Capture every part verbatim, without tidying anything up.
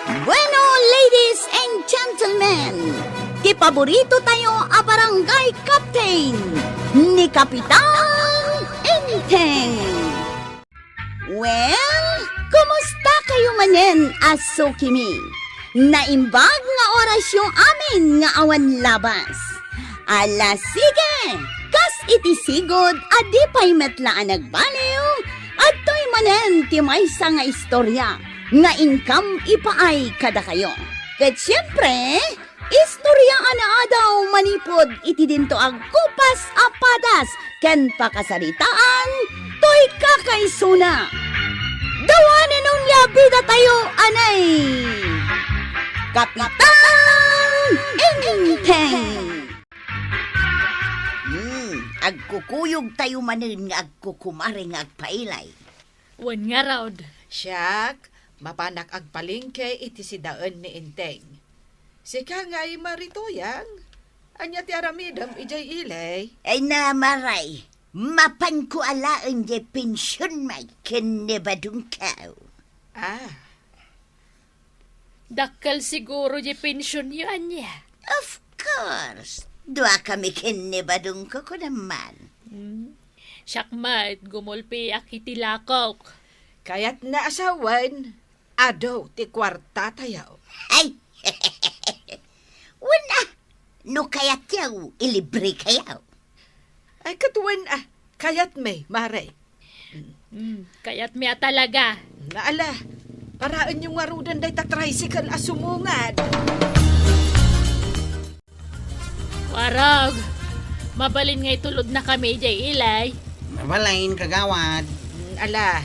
Bueno, ladies and gentlemen, ti paborito tayo a barangay captain, ni Kapitan Enteng. Well, kumusta kayo manen a sukimi? Naimbag nga orasyo amin nga awan labas. Ala, sige! Kas iti sigud a di pay met la a nagbaliw, adtoy manen ti maysa nga istorya nga inkam ipaay kadakayo. Ket siempre, istorya a naadaw manipud iti dinto agkupas a padas ken pakasaritaan toy kakaisuna. Dawanen nga bida tayo, anay! Kapitan Enteng! Hmm, agkukuyog tayo manen nga agkukumare nga agpailay. Wen ngarud. Siak, mapanak agpalengke iti sidaen ni Enteng. Sika ngay, Mari Tuyang, ania ti aramidem idiay ili? Ay na, Maray, mapanko alaen diay pensionmi ken ni Badongko. Ah. Dakkel siguro diay pensionyo, ania? Of course. Duakami ken ni Badongko, kunam man. Hmm. Siak met, gumulpiak iti lakok. Kayatna a sawen, adu ti kuartatayo. Ay! Wen a, no kayatyo, ilibrekayo. Ay, ket wen a, kayatmi, Mare. Hmm, kayatmi a talaga. Naala, paraenyo ngaruden dayta tricycle a sumungad. Warag, mabalin nga itulodnakami idiay ili? Mabalin, kagawad. Mm, ala,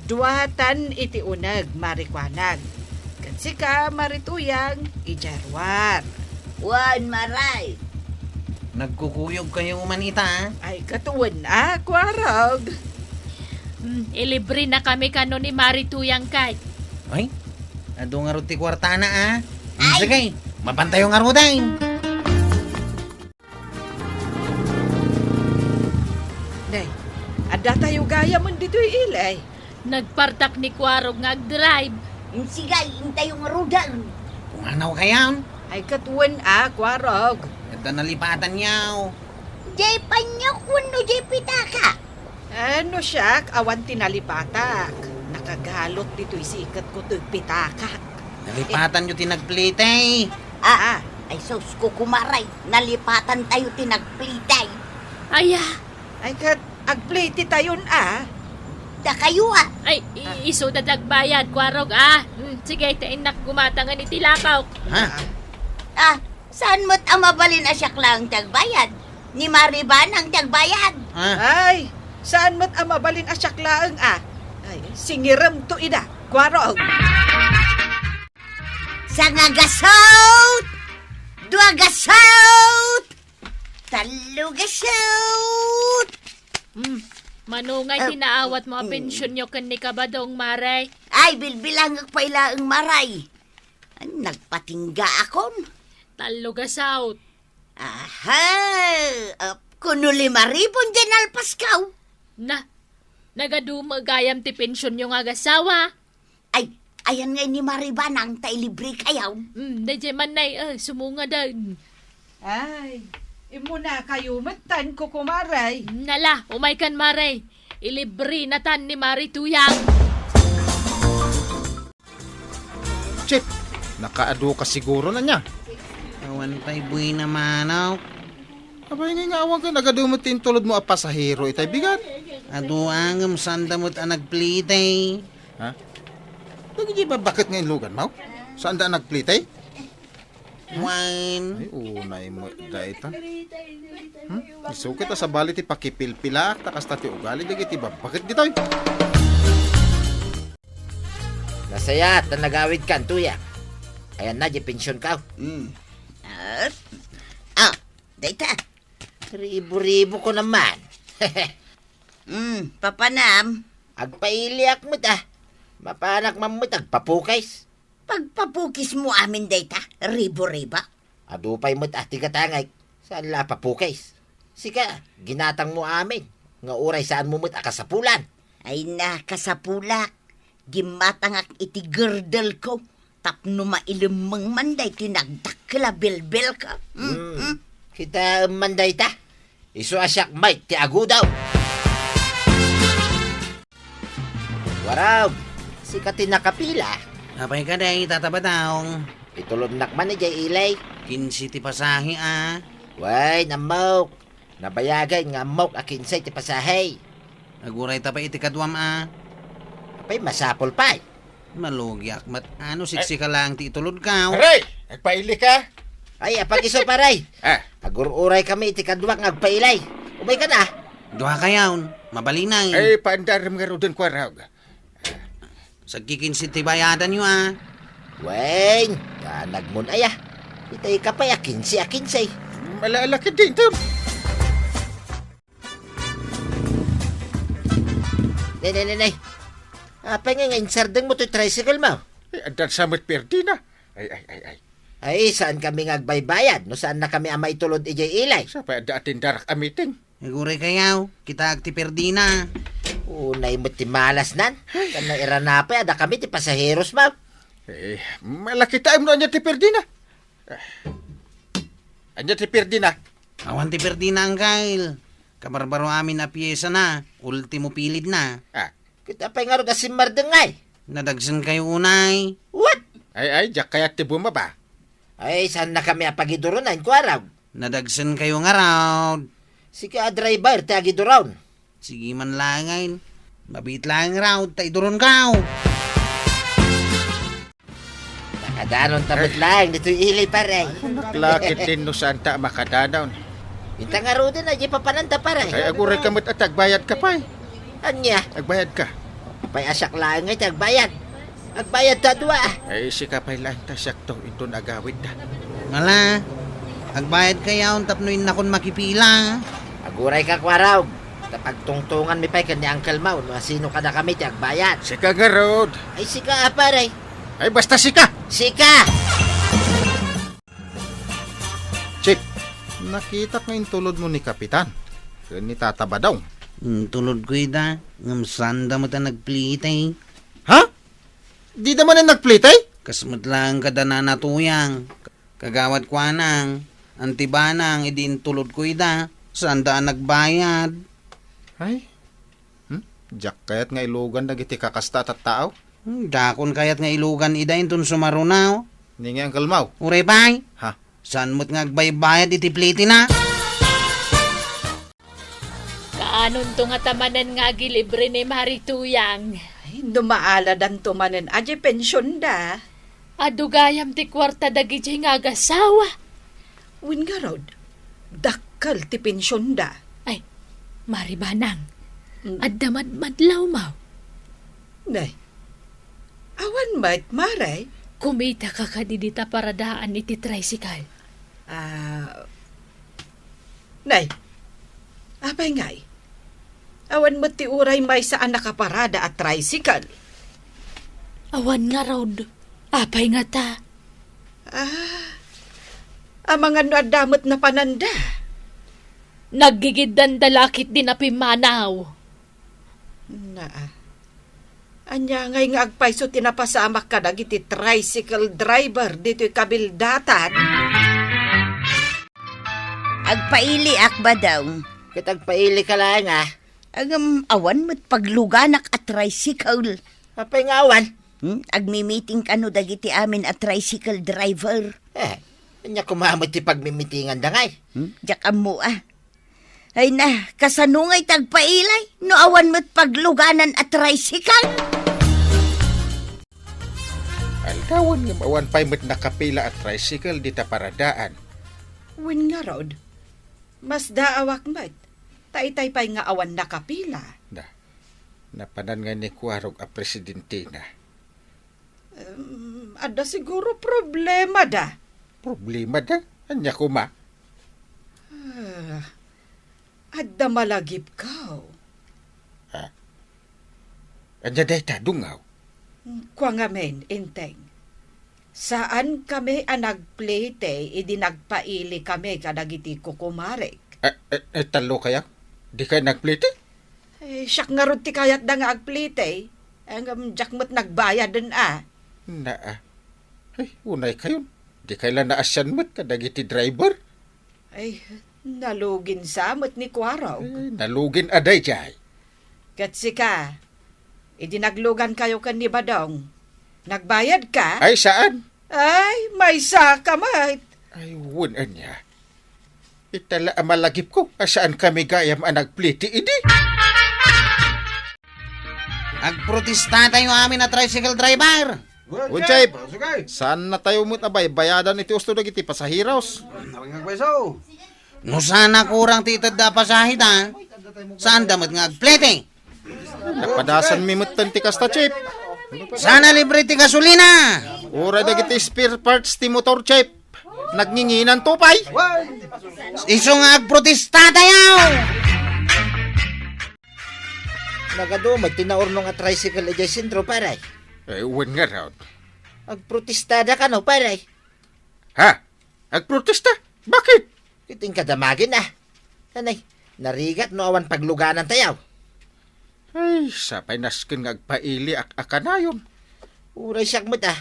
duatan iti uneg, Mari Kuanag. Ket sika, Mari Tuyang, idiay ruar. Wen, Maray. Nagkukuyog kayo man ita, a? Ay, ket wen a, Kuarog. Mm, ilibrenakami kano ni Mari Tuyang kay. Ay, adu ngarud ti kuartana, a? Mm, ay, sige, mapantayo ngaruden. Nay, addatayo gayamen ditoy ili. Nagpartak ni Kuarog nga agdrive. Insigay, intayo ngaruden. Punganaw kayan? Ay, ket wen a, Kuarog. Adda nalipatanyo. Jay panyok wenno jay pitaka? Eh, no siak, awan ti nalipatak. Nakagalot ditoy siketko toy pitakak. Nalipatanyo ti nagplete. Ah, ah. Ay sus, kukumaray, nalipatantayo ti nagplete. Aya. Ay, ket agpletetayon a. Dakayo a. Ay, i-, isuda ti agbayad, Kuarog a. Hmm, sige, ta innak gumatangen iti lakok. Ha? Ah, saan met a mabalin a siak laeng ti agbayad? Ni Mari Banang ti agbayad. Ha? Ay, saan met a mabalin a siak laeng a. Ay, singirem to ida, Kuarog. Sanga gasot! Dua gasot! Tallo gasot! Hmm, mano ngay ti naawatmo a pensionyo ken ni Kabadong, Maray? Ay, bilbilangek pay laeng, Maray. Nagpatinggaakon. Tallo gasot. Aha! Ap, kuno lima ribu diay nalpasko. Na, nagadu met gayam ti pensionyo nga agasawa. Ay, ayan ngay ni Mari Banang ta ilibrekayo. Hmm, daydiay man nay, eh, sumungaden. Ay, immunakayo metten, kukumaray. Nala, umaykan, Maray. Ilibrenatan ni Mari Tuyang. Chip, nakaadu ka siguro na niya. Awan pay buina, manok. Abay, nga awan ka, nagadu met ti intulodmo a pasahero itay bigat. Adu ngem, saanda met a nagplete. Ha? Dagiti babbaket nga inluganmo? Saanda a nagplete? Wen. Ay, unay met dayta. Hmm? Isu ket a sabali ti pakipilpilaak, ta kasta ti ugali dagiti babbaket ditoy. Nasayaat ta nagawidkan, Tuyang. Ayanna, diay pensionko. Hmm. Ah, ah, dayta. Ribu-ribu ko naman. Hmm, papanam? Agpailiak met a. Mapanak man met agpapukis. Pagpapukismo amin dayta, ribu-ribu? Adu pay met a ti gatangek, saan la a papukis. Sika, ginatangmo amin, nga uray saanmo met a kasapulan. Ay na, kasapulak. Gimmatangak iti gerdelko. Tapno mailemmeng man daytoy nagdakkel a bilbilko. Hmm, hmm. Kitaem man dayta. Isu a siak met ti agudaw. Warag, sika ti nakapila? Apay kadi, Tata Badong? Itulodnak man idiay ili. Kinse ti pasahe a. Wen, ammok. Nabayagen nga ammok a kinse ti pasahe. Agurayta pay iti kaduam a. Apay, masapul pay. Malugiak met a no siksika laeng ti itulodko. Pare, agpailika? Ay, apay isu, pare. Ah. Agur-uray kami iti kaduak nga agpaili. Umayka na. Duakayon, mabalinay. Ay, paandarem ngaruden, Kuarog. Sagkikinse ti bayadanyo a. Wen, kanagmon aya. Itay ka pay a kinse a kinse. Ala-ala ka din, Tom. Nay, nay, nay, nay. Apay nga, nga insardengmo toy tricycle mo? Ay, addan sa met perdina. Ay, ay, ay, ay. Ay, saan kami nga agbaybayad no saan na kami a maitulod idiay ili? Sa pay adda atindarak a meeting. Aguraykayo, kitaak ti perdina. Unay met ti malasnan. Ay. Kana irana pay, adda kami ti pasaheros mo. Eh, malakitaem no ania ti perdina. Ah. Ania ti perdina? Awan ti perdina, Angkel. Kabarbaro amin a piesana, ultimo pilidna. Ah. Ket apay ngarud a simmardeng ngay? Nadagsenkayo unay. What? Ay, ay, diak kayat ti bumaba. Ay, saan na kami a pagiduronan, Kuarog? Nadagsenkayo ngarud. Sika a driver ti agiduron. Sige man laengen. Mabiit laeng ngarud ta iduronkayo. Makadanon ta met laeng ditoy ili, pare. Naklakit din no saan ta a makadanon. Inta ngaruden a di papananta, pare. Ay, aguray ka met a ti agbayad ka pay. Ania? Agbayad ka. Apay a siak laeng ngay ti agbayad. Agbayad ta dua. Ay, sika pay laeng ta siakto inton agawidda. Ngala, agbayad kayon tapno innakon makipila. Aguray ka, Kuarog. Ta pagtungtonganmi pay ken ni Uncle Mao no asino kadakami ti agbayad. Sika ngarud. Ay, sika a, pare. Ay, basta sika! Sika! Chief, nakitak nga intulodmo ni Kapitan ken ni Tata Badong. Intulodko ida, ngem saanda met a nagplete. Ha? Dida manen nagplete? Kas met laeng kada Nana Tuyang. Kagawad Kuanang, Anti Banang, idi intulodko ida, saanda a nagbayad. Ay? Hmm? Diak kayat nga ilugan dagiti kakasta a tattao? Hmm, dakon kayat nga ilugan ida inton sumaruno. Ni nga Uncle Mao? Uray pay. Ha? Saan met nga agbaybayad iti plitina? Kaanonto ngata manen nga agilibre ni Mari Tuyang? Ay, no maaladanto manen a di pensionda. Adu gayam ti kuarta dagidiay nga agasawa. Wen ngarud, dakkel ti pensionda. Ay, Mari Banang, mm, adda madmadlawmo. Nay, awan met, Mari. Kumitaka kadi dita paradaan iti tricycle? Ah, nay, apay ngay? Awan met ti uray maysa a nakaparada a tricycle. Awan ngarud. Apay ngata? Ah, amangan no adda met napananda. Naggigiddanda la ketdi napimmanaw. Naa. Ania ngay nga agpayso ti napasamak kadagiti tricycle driver ditoy kabildatan? Agpailiak, Badong. Ket agpailika laeng a. Ngem awan met pagluganak a tricycle. Apay nga awan? Hmm? Agmi-meeting kano dagiti amin a tricycle driver. Eh, ania koma met ti pagmimitinganda ngay? Hmm? Diak ammo a. Ay na, kasano ngay ti agpaili no awan met pagluganan a tricycle? Aldawen ngem awan pay met nakapila a tricycle dita paradaan. Wen ngarud, masdaawak met, ta itay pay nga awan nakapila. Na, napanan nga ni Kuarog a presidentena. Em, adda siguro problemada. Problemada? Ania koma? Ah, adda malagipko. Ah. Ania dayta, Dungaw? Kua ngamin, Enteng. Saankami a nagplete idi nagpaili kami kadagiti kukumarek. Eh, eh, eh, tallo kayo? Di kayo nagplete? Eh, siak ngarud ti kayatda nga agplete. Eh, ngem diak met nagbayaden a. Naa. Ay, unay kayon. Di kay la naasian met kadagiti driver? Ay, nalugin sa met ni Kuarog. Eh, nalugin a daydiay. Ket sika, idi naglugan kayo ken ni Badong, nagbayad ka? Ay, saan? Ay, maysa ka met. Ay, wen ania. Ita la a malagipko a saan kami gayam a nagpliti idi. Agprotesta tayo amin a tricycle driver. Wen, Chief. Saan na tayo met a baybayadan iti usto dagiti pasaheros? Awan nga agpayso. No saan a kurang ti itedda a pasahe ta, saan da met nga agplete? Napadasan mi metten ti kasta, Chief. Saan a libre ti gasolina? Uray dagiti spare parts ti motor, Chief. Nagnginginan to pay. Isu nga agprotesta tayo! Nagadu met ti naurnong a tricycle idiay sentro, pare. Eh, wen ngarud. Agprotestada kano, pare? Ha? Agprotesta? Bakit? Iti inkadamagen, ah. Anay, narigat no awan pagluganan tayaw. Ay, sapay nasken nga agpaili ak-, a kanayon. Uray siak met, ah.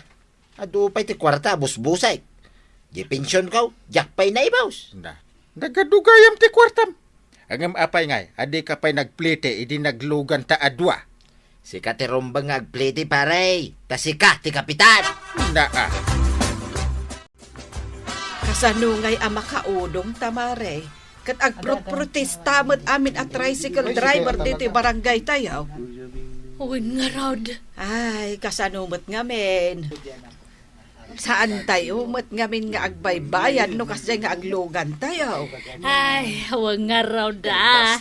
Adu pay ti kuarta a busbusek. Di pension ko, diak pay naibus. Na, nagadu gayam ti kuartam. Ngem apay ngay, a dika pay nagplete idi naglugan ta a dua? Sika ti rumbeng nga agplete, pare. Ta sika ti kapitan. Naa. Kasano ngay a makaudong ta, mare? Ket agprotprotesta met amin a tricycle driver ditoy barangay tayo. Wen ngarud. Ay, kasano met ngamin? Saan tayo met ngamin nga agbaybayad no kasdiay nga aglugan tayo? Ay, wen ngarud, ah.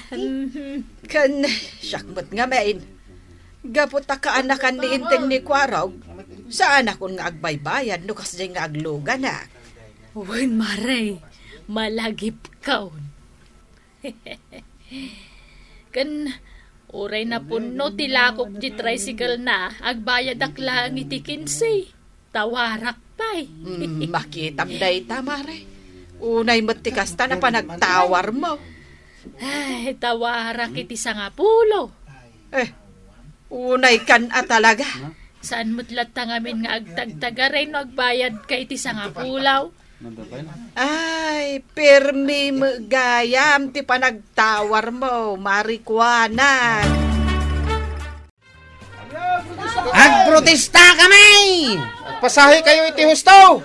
Ken siak met ngamin, gapu ta kaanakan ni Enteng ni Kuarog, saanakon nga agbaybayad no kasdiay nga agluganak. Wen, mare, malagipkon. Ken uray napunno ti lakok ti tricycle na, agbayadak laeng iti kinse. Tawarak pay. Mm, makitam dayta, mare. Unay met ti kasta na panagtawar mo. Ay, tawarak iti sangapulo. Eh, unay kan a talaga. Saan met latta ngamin nga agtagtagaray no agbayad ka iti sangapulo? Ay, permi met gayam ti panagtawar mo, marikuana. Agprotesta kami! Pasahe kayo iti husto!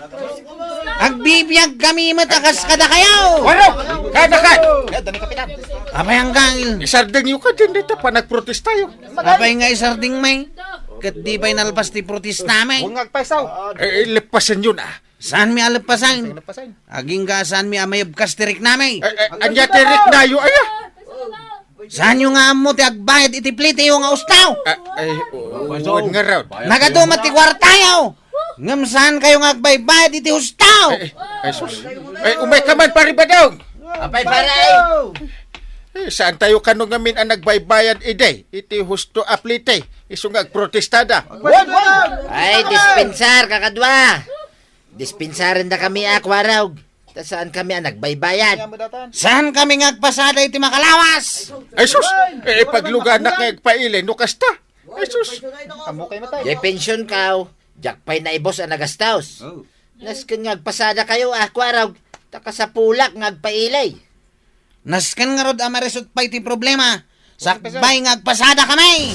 Agbibiag kami met a kas kadakayo! Waro! Kada ka! Kada ni Kapitan! Apay anggang? Isardeng yo ka dyan dito pa nagprotesta yo. Apay nga isardeng may? Ket di pay nalpas ti protesta may? Huwag nga agpaisaw. Eh, eh, lepasen yun, ah. Saan mi a lepasan? Lepasan. Agingga saan mi a mayabkas ti riknami? Eh, eh, anya ti riknayo, aya? Saan yo nga ammo ti agbayad iti plete yo nga ustaw? Ah, ay, o-, wen ngarud. Nagadu met ti kuartayo. Ngem saan kayo nga agbaybayad iti ustaw? Eh, eh, ay, sus. Eh, umay ka man, Pari Badong. Apay, pare. Eh, saan tayo kano ngamin a nagbaybayad idi? Iti husto a plete. Isu nga agprotestada. Ay, dispensar, kakadua. Dispensarenda kami a kuarog. Ta saan kami a nagbaybayad? Saan kami nga agpasada iti makalawas? Ay, sus! Eh, pagluganak nga agpaili, no kasta? Ay, sus! Di pension kaw, diak pay naibus a nagastos. Oh. Nasken nga agpasada kayo, a kuarog, ta kasapulak nga agpaili. Nasken ngarud a marisut pay ti problema, sakbay nga agpasada kami!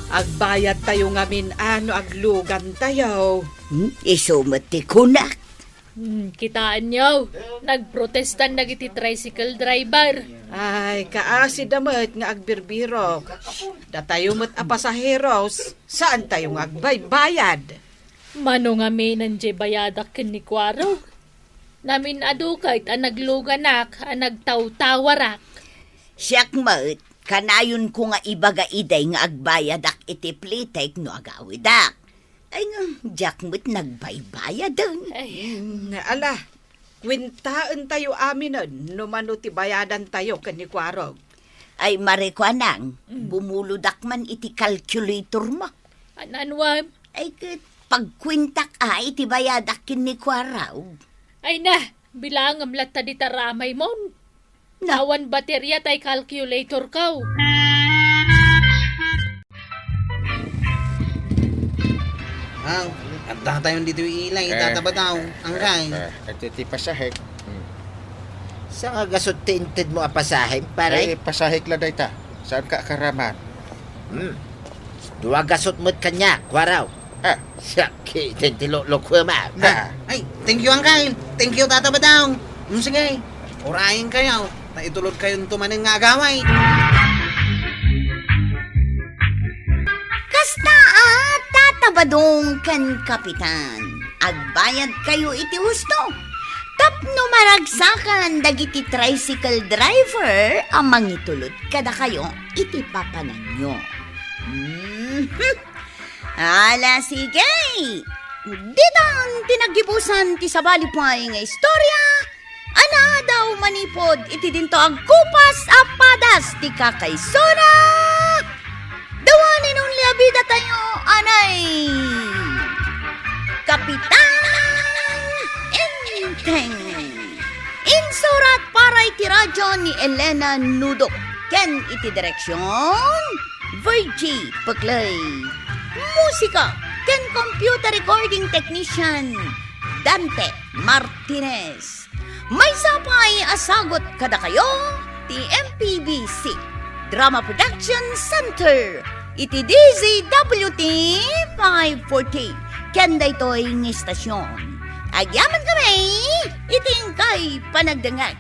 Agbayad tayo ngamin a no aglugan tayo. Hmm, isu met ti kunak. Hmm, kitaenyo, nagprotestan dagiti tricycle driver. Ay, kaasida met nga agbirbirok. Datayo met a pasaheros, saan tayo nga agbaybayad? Mano ngamin diay bayadak ken ni Kuarog? Namin-adu ket a nagluganak a nagtawtawarak. Siak met, kanayonko nga ibaga idiay nga agbayadak iti plitek no agawidak. Ay, ngem diak met nagbaybayaden. Ay. Mm, ala, kuentaentayo aminen no mano ti bayadantayo ken ni Kuarog. Ay, marikuanang, mm, bumulodak man iti calculator mo. An-, anuam? Ay, ket pagkuentak a iti bayadak ken ni Kuarog. Ay na, bilangem latta dita ramay mon. Na. Awan bateria tay calculator kaw. Aw, adda tayon ditoy ilay, Eh, Tata Badaw, eh, angkay. Eh, iti, ti pasahek. Hmm. Saan nga gasut ti intedmo a pasahem, pare? Eh, pasahek la dayta. Saan ka akaraman? Hmm. Dua gasut met kaniak, kuaraw. Ah. Sakit ti luklukuem. Ah. Ay, thank you, angkay. Thank you, Tata Badaw. Hmm, sige. Urayenkayo. Ta itulodkayonto manen nga agawid. Kasta a, Tata Badong ken Kapitan, agbayadkayo iti husto tapno maragsakan dagiti tricycle driver a mangitulod kadakayo iti papananyo. Mhm. Ala, sige! Ditan ti naggibusan ti sabali pay nga istorya a naadaw manipud iti dinto agkupas a padas ti kakaisuna. The one and only a bidatayo, anay Kapitan Enteng. Insurat para iti radyo ni Elena Nudok ken iti direksyon, Virgie Peclay. Musika ken computer recording technician, Dante Martinez. Maysa pay a sagut kadakayo ti M P B C Drama Production Center iti D Z W T five forty ken daytoy nga istasyon. Agyamankami iti inkay panagdengngeg.